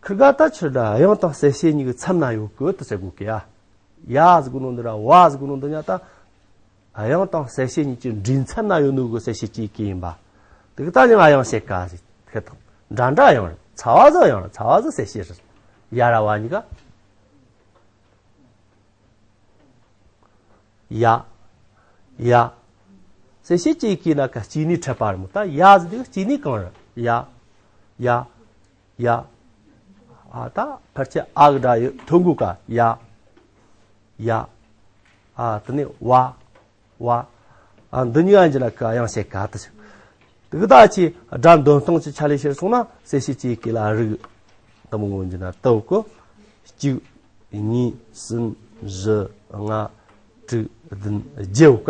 ཁི་ག་ད་ཆི་ད་དབྱངས་དང་གསལ་བྱེད་གཉིས་ཀྱི་མཚམས་ན་ཡོད་གི་དུ་ཟེར་གོ་གི་ཡ། ཡ་ཟེར་གོ་ནོ་འདི་ར་བ་ཟེར་གོ་ནོ་འདི་གཉིས་ད། དབྱངས་དང་གསལ་བྱེད་གཉིས་ཀྱི་འབྲེལ་མཚམས་ན་ཡོད་ནོ་གི་གསལ་བྱེད་ཀྱི་ཡི་གེ་ཡིན་པ། དེ་གི་ད་ནི་དབྱངས་ཕྱེད་ཀ་ཟེར་ཁེ་དང་འདྲ་འདྲ་དབྱངས་རེད། ཚ་བ་ཟིག་དབྱངས་རེད། ཚ་བ་ཟིག་གསལ་བྱེད་རེད། ཡ་ར་བ་གཉིས་ཀ་ཡ། ཡ། གསལ་བྱེད་ཀྱི་ཡི་གེ་ན་ཀ་གཅིག་ནི་འཕྲད་པ་རེད་མོ། ད་ཡ་ཟེར་དེ་གཅིག་ནི་གང་རེད། ཡ། ཡ། ཡ། ཨ་ད་ཕལ་ཆེར་ཨ་གི་སྒྲ་ཡོད་ཐོན་དགོས་ཀ། ཡ། ཡ། ཨ་དེ་ནས་བ། བ། ཨ་འདི་གཉིས་ཀ་འཇི་ན་ཀ་དབྱངས་ཕྱེད་ཀ་དུ་ཟེར། དེ་གི་ད་ཅི་སྒྲ་འདོན་སྟངས་ཀྱི་ཆ་ལས་བཤད་སོང་ན་གསལ་བྱེད་ཀྱི་ཡི་གེ་ལ་རིགས་དུ་མོ་ངོ་འཇི་ན་དུ་གོ། གཅིག་གཉིས། གསུམ། བཞི། ལྔ། དྲུག་བདུན། བརྒྱད་ཀ་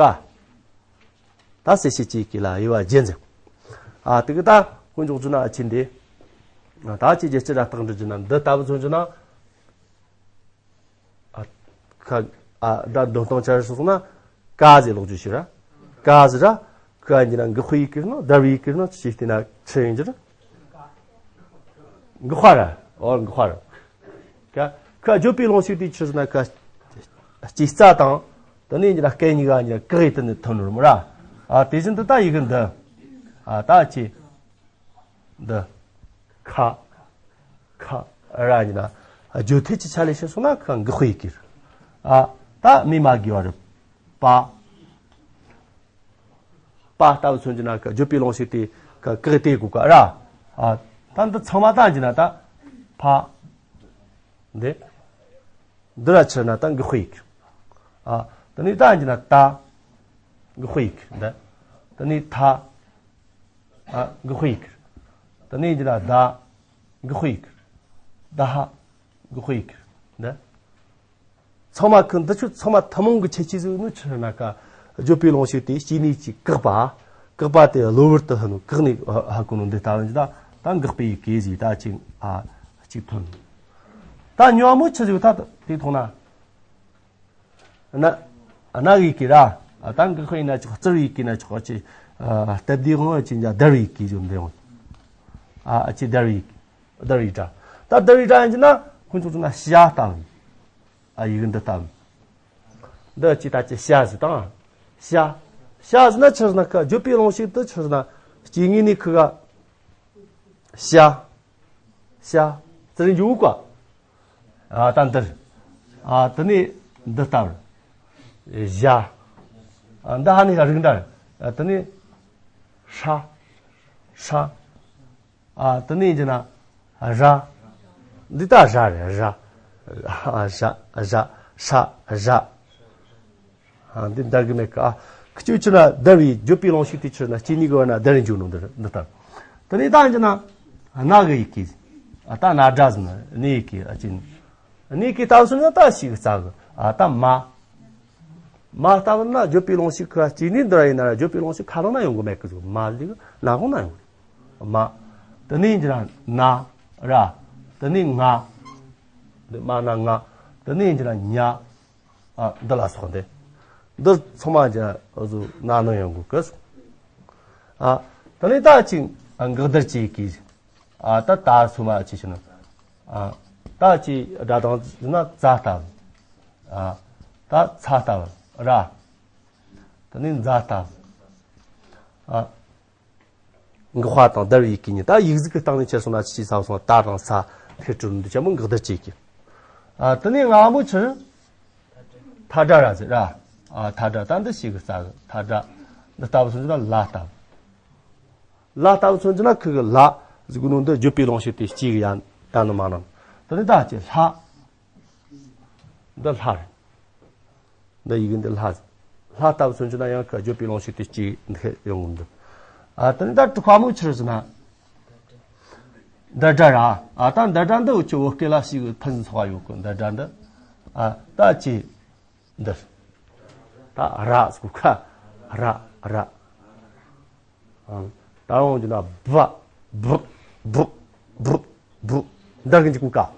ད་གསལ་བྱེད་ཀྱི་ཡི་གེ་ལ་དབྱེ་བ་བརྒྱད་འཛིན། ཨ་དེ་གི་ད་དཀོན་མཆོག་རྫུན་ན་ཨ་ཆེན་དེ། ད་ཅི་རྒྱལ་སྤྱི་ར་རྟགས་འདྲི་རྒྱུ་ན་འདི་ལྟ་བུ་མཚོན་རྒྱུ་ན། ཨ་ཁ་ཨ་ད་འདོན་སྟངས་ཆ་རེ་སོང་ན་ཀ་ཟེར་ལོག་རྒྱུ་ཞིག་ར། ཀ་ཟེར་ར། ཁ་འདི་ན་འགག་པའི་ཡི་གེ་ནོ་བརྡར་བའི་ཡི་གེ་ནོ་ཅི་ཞིག་བལྟས་ན་ཆི་ཡིན་རྒྱུ་ར། འགག་པ་ར། ཨོ་འགག་པ་ར། ཀ་ཁ་བརྗོད་པའི་རླུང་ཤུགས་དེ་ཆི་ཟེར་ན་ཀ་སྐྱེ་རྩ་དང་། དེ་ནས་འདི་ན་སྐད་གཉིས་ཀ་འདི་ན་ཀག་ཡིག་དེ་ནས་ཐོན་ནོ་ར་མོ་ར། ཨ་དེ་བཞིན་དུ་ད་ཡི་གེ་འདི། ཨ་ད་ཅི། འདི། ཁ། ཁ། ར་ཡིན་ན། བརྗོད་ཐད་ཀྱི་ཆ་ལས་བཤད་སོང་ན་ཁ་འགག་པའི་ཡི་གེ་རེད། ཨ་ད་སྨོས་མ་དགོས་པ་རེད། པ། པ་ལྟ་བུ་མཚོན་གྱི་ན་ཁ་བརྗོད་པའི་རླུང་ཤུགས་དེ་ཁ་ཀག་དེ་དགོས་ཀ་ར། ཨ་ད་འདི་ཚང་མ་ད་ཡིན་ན་ད། ཕ། འདི། འདི་ར་ཆི་ན་ད་འགག་པའི་ཡི་གེ། ཨ་དེ་ནས་ད་ཡིན་ན་ད། འགག་པའི་ཡི་གེ་འདི། དེ་ནས་ཐ། ཨ་འགག་པའི་ཡི་གེ། དེ་ནས་ཡིན་ན་ད། འགག་པའི་ཡི་གེ། ད་ཧ། འགག་པའི་ཡི་གེ་འདི། ཚང་མ་ཁོ་འདི་ཆོ་ཚང་མ་ཐུན་མོང་གི་ཁྱད་ཆོས་ཟིག་ནི་ཆི་ན་ཀ། བརྗོད་པའི་རླུང་ཞིག་དེ་སྐྱེ་གནས་ཀྱི་བཀག་པ། བཀག་པ་དེ་གློ་བུར་དུ་ཧ་ནོ་བཀག་ནས་ཧ་གོ་ནོ་འདི་ལྟ་བུ་ད་ད་འགག་པའི་ཡི་གེ་ཟིག་ད་ཅིག་ཨ་ཅིག་ཐོན། ད་ཉོན་མོངས་ཆི་ཟིག་ད་དེ་མཐོང་ན། ན་ན་གི་ཡི་གེ་ར། ད་འགག་པའི་ཡིན་ན་ཆོག་རྩིར་ཡི་གེ་ན་ཆོག་ཅི། སྟབས་བདེ་ངོ་ཅི་འཇའ་བརྡར་བའི་ཡི་གེ་ཟིག་འདི་ཡོང་། ཨ་ཅི་བརྡར་བའི་ཡི་གེ། བརྡར་བའི་སྒྲ། ད་བརྡར་བའི་སྒྲ་ཡིན་གྱི་ན་ཁོང་ཚོ་ཚོ་ན་ཤ་ལྟ་བུ། ཨ་ཡིག་འདི་ལྟ་བུ། འདི་ཅི་ད་ཅི་ཤ་ཟིག་དང་། ཤ། ཤ་ཟིག་ན་ཆི་ཟིག་ན་ཁ་བརྗོད་པའི་རླུང་ཞིག་ཏུ་ཆི་ཟིག་ན་སྐྱེ་ངེས་ནི་ཁུ་ག་ཤ། ཤ། ཙི་རིང་འཇུག་ག་ཨ་ད་འདིར། ཨ་དེ་ནས་འདི་ལྟ་བུ། བཞག་ཨ་འདི་ཧ་ནི་ཧ་རིག་འདྲ། ཨ་དེ་ནས་ཧྲ། ཧྲ། ཨ་དེ་ནས་ཡིན་གྱི་ན་ར། འདི་ད་ར་རེད་ར། ཨ་ར་ར་ཧྲ་ར། ཨ་འདི་འདར་གི་མེད་ཀ། ཨ་ཁི་ཆོས་ཆི་ན་བརྡར་བའི་བརྗོད་པའི་རླུང་ཞིག་དེ་ཆི་ན་སྐྱེ་ནི་གི་བ་ན་བརྡར་རིང་འཇུག་ནོ་འདི་འདི་ལྟར། དེ་ནས་ད་ཡིན་གྱི་ན་ན་གི་ཡི་གེ། ཨ་ད་ན་སྒྲ་ཟིན་ན་ནི་ཡི་གེ་ཨ་ཅི། ནི་གི་ལྟ་བུ་སོང་ན་ད་ཞིག་རྩ་གི་ཨ་ད་མ། མ་ལྟ་བུ་ན་བརྗོད་པའི་རླུང་ཞིག་ཁ་གཅིག་ནི་འདི་ར་ཡིན་ན་ར་བརྗོད་པའི་རླུང་ཞིག་ཁ་ལོ་ན་ཡོང་གི་མེད་གི་ཟིག་མ་ལི་གི་ན་གོང་ན་ཡོང་གི་མ། དེ་ནས་ཡིན་གྱི་ན་ན་ར། དེ་ནས་ང་། འདི་མ་ན་ང་། དེ་ནས་ཡིན་གྱི་ན་ཉ། ཨ་འདི་ལ་སོགས་འདི། འདི་ཚང་མ་ཀྱི་ཨ་ཟུ་ན་ནི་ཡོང་གི་གི་ཨ་དེ་ནས་ད་ཅིག་ཨ་འགག་བརྡར་གྱི་ཡི་གེ། ཨ་ད་ད་སུ་མ་ཅི་ཞིག་ན། ཨ་ད་ཅི་སྒྲ་དང་ན་ཙ་ལྟ་བུ། ཨ་ད་ཚ་ལྟ་བུ་ར། དེ་ནས་འཛའ་ལྟ་བུ། ཨ་འགག་པ་དང་བརྡར་བའི་ཡི་གེ་གཉིས་ད་ཡིག་གཟུགས་ཀྱི་སྟེང་ནས་ཁྱེར་སོང་ན་ཅི་ས་སོང་ད་དང་ས་ཐེ་ཀྲུ་འདི་ཆེན་མོ་འགག་བརྡར་གྱི་ཡི་གེ། ཨ་དེ་ནས་སྔ་མོ་ཆི། ཐ་སྒྲ་ར་ཟེར་ར། ཨ་ཐ་སྒྲ་ད་འདི་ཞིག་གི་རྩ་གི་ཐ་སྒྲ། འདི་ལྟ་བུ་སོང་ཅི་ན་ལ་ལྟ་བུ། ལ་ལྟ་བུ་མཚོན་གྱི་ན་ཁུ་གི་ལ་ཟིག་ནོ་འདི་བརྗོད་པའི་རླུང་ཞིག་དེ་གཅིག་ཡང་ད་ནི་མ་ནམ། དེ་ནི་ད་ཅི་ལྷ། འདི་ལྷ་རེད། འདི་ཡི་གེ་འདི་ལྷ་ཟིག་ལྷ་ལྟ་བུ་མཚོན་གྱི་ན་ཡང་ཁུ་བརྗོད་པའི་རླུང་ཞིག་དེ་གཅིག་འདི་ཡོང་གི་འདུག་ཨ་དེ་ནི་ད་དྲུག་པ་མོ་ཆི་རེད་ཟེར་ན། འདི་སྒྲ་ར། ཨ་ད་འདི་སྒྲ་འདི་འུ་ཆོ་བོད་སྐད་ལ་ཞིག་ཕུན་སུམ་ཚོགས་པ་ཡོད་གི་འདི་སྒྲ་འདི། ཨ་ད་ཅི། འདིར། ད་ར་ཟེར་གོ་ཁ། ར་ར། ཨང་། ད་འོང་རྒྱུ་ན་བ། བུ། བུ། བུ། བུ། འདི་གི་འཇིག་གོ་ཀ།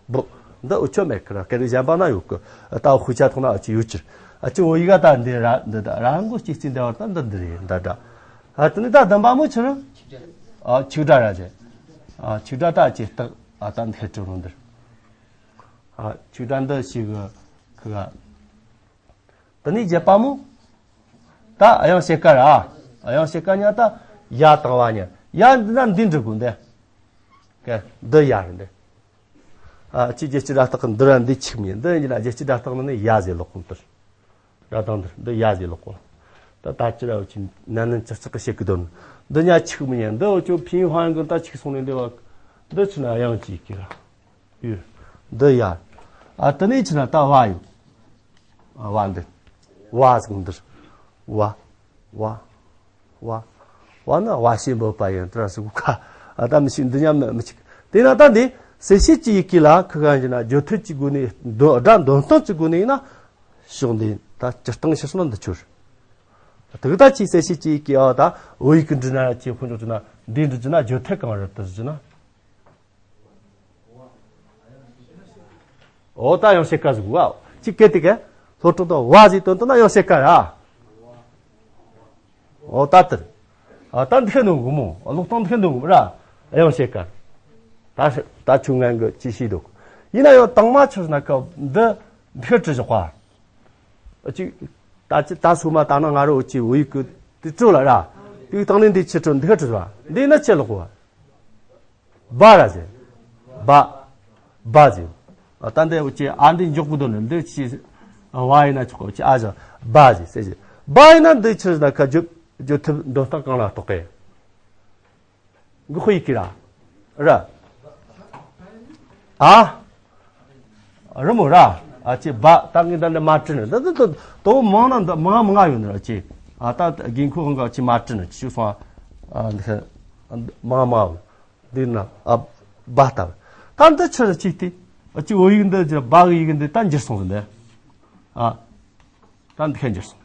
བུ། འདི་འུ་ཆོ་མེད་ཁི་ར་སྐད་རིགས་གཞན་པ་ན་ཡོད་གི་ད་དཔེ་ཆ་ཐོག་ན་ཨ་ཅི་ཡོད་ཅིར། ཨ་ཅི་འོ་ཡི་ག་ད་འདི་ར་འདི་ད་ར་མགོ་སྐྱེ་རྩིས་འདི་བར་ད་འདི་འདི་རེད་འདི་འདྲ། ཨ་དེ་ནི་ད་བདུན་པ་མོ་ཆི་རེད། ཨ་ཆིག་སྒྲ་ར་ཟེར། ཨ་ཆིག་སྒྲ་ད་ཅི་སྟག་ཨ་ད་འདི་ཁི་ཀྲུ་རུ་འདིར། ཨ་ཆིག་སྒྲ་འདི་ཞིག་གི་ཁི་ག་དེ་ནས་བརྒྱད་པ་མོ། ད་དབྱངས་ཕྱེད་ཀ་ར། དབྱངས་ཕྱེད་ཀ་ཉ་ད་ཡ་དང་བ་ཉ། ཡ་འདི་ན་འདི་འབྲི་དགོས་འདི། ཀ་འདི་ཡ་རེད་འདི། ཨ་ཅི་རྒྱལ་སྤྱི་སྒྲ་རྟགས་འདི་ར་འདི་ཆིག་མིན་འདི་ཡིན་ན་རྒྱལ་སྤྱི་སྒྲ་རྟགས་ནི་ཡ་ཟེར་ལོག་གོ་འདིར། ར་དང་འདིར་འདི་ཡ་ཟེར་ལོག་གོ་ད་ད་ཅི་ར་འུ་ཅི་ན་ནིན་ཅི་ཅི་གི་བཤད་གི་དོན། འདི་ཉ་ཆིག་མིན་འདི་འུ་ཅོ་ཕིན་ཧོན་གི་ད་ཆིག་སོང་ནས་འདི་བ། འདི་ཆི་ན་དབྱངས་ཅིག་གི་ར། ཡོད། འདི་ཡ། ཨ་དེ་ནས་ཆི་ན་ད་བ་ཡོད། ཨ་བ་འདི། བ་ཟིག་འདིར། བ། བ། བ། བ་ན་བ་ཞེས་འབོད་པ་ཡིན་དེ་ར་ཟིག་ག་ཨ་ད་མི་ཤིག་འདི་ཉམས་མི་ཤིག་དེ་ན་ད་འདི་གསལ་བྱེད་ཀྱི་ཡི་གེ་ལ་ཁི་ག་ཡིན་ན་བརྗོད་ཐོས་ཀྱི་སྒོ་ནས་འདོན་སྒྲ་འདོན་སྟངས་ཀྱི་སྒོ་ནས་ཡིན་ན་ཕྱོགས་འདི་ད་སྤྱིར་བཏང་ཤེས་སོང་ན་འདི་ཆོར། དེ་གི་ད་ཅིག་གསལ་བྱེད་ཀྱི་ཡི་གེ་ཨ་ད་བོད་ཡིག་གི་འབྲི་ན་ཅིག་ཁོ་ཚོ་འབྲི་ན་འདི་འབྲི་རྒྱུ་ན་བརྗོད་ཐོས་གང་རེད་དུ་འབྲི་ན། འོ་ད་དབྱངས་ཕྱེད་ཀ་ཟིག་བ། ཅིག་སྐད་དེ་ག་ལྷོ་ཕྲུག་དང་བ་ཟིག་དོན་དུ་ན་དབྱངས་ཕྱེད་ཀ་ར། འོ་ད་དེར། ཨ་ད་འདི་ནོ་གོ་མོ། ལོག་སྟངས་འདི་ནོ་གོ་ར། དབྱངས་ཕྱེད་ཀ་ད་ད་ཆུ་ངན་གི་ཅི་ཤེས་འདུག་ཡིན་ན་ཡང་དང་མ་ཆི་ཟེར་ན་ཀ་འདི་འདི་བྲི་བཞག་པ། ཅིག་ད་ཅི་ད་སུ་མ་ད་ན་ང་རོ་ཅི་བོད་ཡིག་གི་དེ་བྲོ་ལ་ར། དེའི་སྟེང་ནས་འདི་ཆི་བྲོ་འདི་བྲི་བ། འདི་ན་ཆི་ལོག་པ། བ་ར་ཟེར། བ། བ་ཟེར། ཨ་ད་འདི་འུ་ཅི་ཨ་འདི་འཇོག་གི་འདུག་ནི་འདི་ཅི། བ་ཡིན་ན་ཆོག་གི་ཨ་ཟེར། བ་ཟེར་ཟེར་ཟེར། བ་ཡིན་ན་འདི་ཆི་ཟེར་ན་ཁ་བརྗོད་བརྗོད་ཐབས་འདོན་སྟངས་གང་ལ་གཏོགས་པས། འགོ་ཁོ་ཡི་གི་ར། ར། ཨ། རི་མོ་ར། ཨ་ཅི་བ་ད་ངས་ད་འདི་མ་བྲིས་ནི་འདི་འདི་དོ་མང་ན་འདི་མང་མང་ཡོད་ནི་ར་ཅི། ཨ་ད་དགོས་མཁོ་ཧང་ག་ཅི་མ་བྲིས་ནི་ཅི་སོང་། ཨ་འདི་མང་མང་ཡོད། འདི་ན་ཨ་བ་ལྟ་བུ། ད་འདི་ཆི་རེད་ཅིག་སྟེ། ཨ་ཅི་བོད་ཡིག་འདི་ཅི་བ་གི་ཡི་གེ་འདི་ད་འགྱུར་སོང་ཟིན་འདི། ཨ། ད་འདི་ཁ་འགྱུར་སོང་།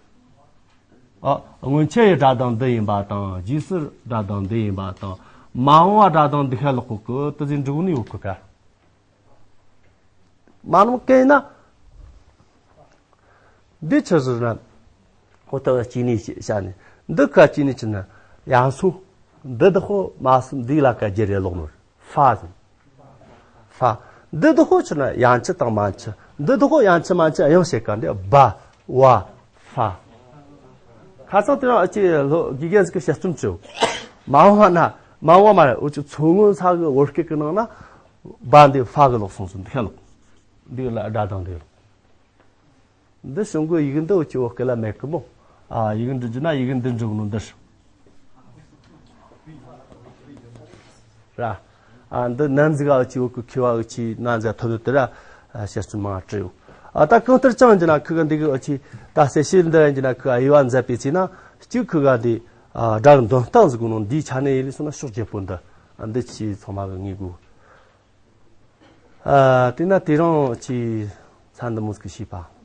ཨ། སྔོན་ཆད་ཡི་སྒྲ་གདངས་འདི་ཡིན་པ་དང་རྗེས་སུ་སྒྲ་གདངས་འདི་ཡིན་པ་དང་མ་འོངས་པ་སྒྲ་གདངས་འདི་ཁ་ལོག་གོ་གི་དེ་ཟིག་འབྲི་གོ་ནི་ཡོད་གི་ཀ། མ་ནམ་གན་ན། འདི་ཆི་ཟེར་ན། ཧོ་ཏ་བ་སྐྱེ་གནས་བྱ་ནས། འདི་ཁ་སྐྱེ་གནས་ཆི་ན། ཡང་སོ། འདི་དག་ཧོ་མ་སུ་འདི་ལ་ཀ་རྒྱ་རེ་ལོག་ནོ། ཧྥ་ཟེར། ཧྥ། འདི་དག་ཧོ་ཆི་ན་ཡང་ཆི་དང་མན་ཆི། འདི་དག་ཧོ་ཡང་ཆི་མན་ཆི་ཡང་བྱེད་ཀ་འདི་བ། བ། ཧྥ། ཁ་སང་དེ་རིང་ཨ་ཅེ་ལྷོ་དགེ་རྒན་ཟིག་གི་དཔྱད་རྩོམ་བྱོས། མ་འོངས་པ་ན་མ་འོངས་པ་མ་རེད། འུ་ཅི་མཚོ་སྔོན་ས་གི་བོད་སྐད་གི་ནང་ན་བ་འདི་ཧྥ་གི་ལོག་སོང་ཟིན་འདི་ཁ་ལོག་འདི་ལ་སྒྲ་གདངས་འདི་ལོག་འདི་བྱུང་གི་ཡིག་འདི་འུ་ཅི་བོད་སྐད་ལ་མེད་གི་མོ། ཨ། ཡིག་འབྲི་རྒྱུ་ན་ཡིག་འདི་འབྲི་གི་ནོ་འདི་རེད། ཨ། འདི་ནན་ཟིག་ག་འུ་ཅི་བོད་སྐད་མཁས་པ་འུ་ཅི་ནན་ཟིག་ག་ཐོབ་ཡོད་དེ་ར། ཨ། དཔྱད་རྩོམ་མང་བྲིས་ཡོད། ཨ། ད་གང་ལྟར་ཀྱང་ཡིན་རྒྱུ་ན་ཁི་ག་འདི་གི་འུ་ཅི་ད་གསལ་བཤད་འདི་ར་ཡིན་རྒྱུ་ན་ཁི་ག་དབྱེ་བ་མཛད་པའི་ཚེ་ན་གཅིག་ཁི་ག་འདི། ཨ། སྒྲ་གི་འདོན་སྟངས་ཟིག་གི་ནོ་འདིའི་ཆ་ནས་ཡིན་ལས་སོང་ན་ཕྱོགས་བརྒྱད་པོ་འདི། ཨ། འདི་ཆི་ཚང་མ་གི་ངེས་དགོས། ཨ། དེས་ན་དེ་རིང་ཆི་ཚན་འདི་མོ་ཟིག་གི་བྱས་པ།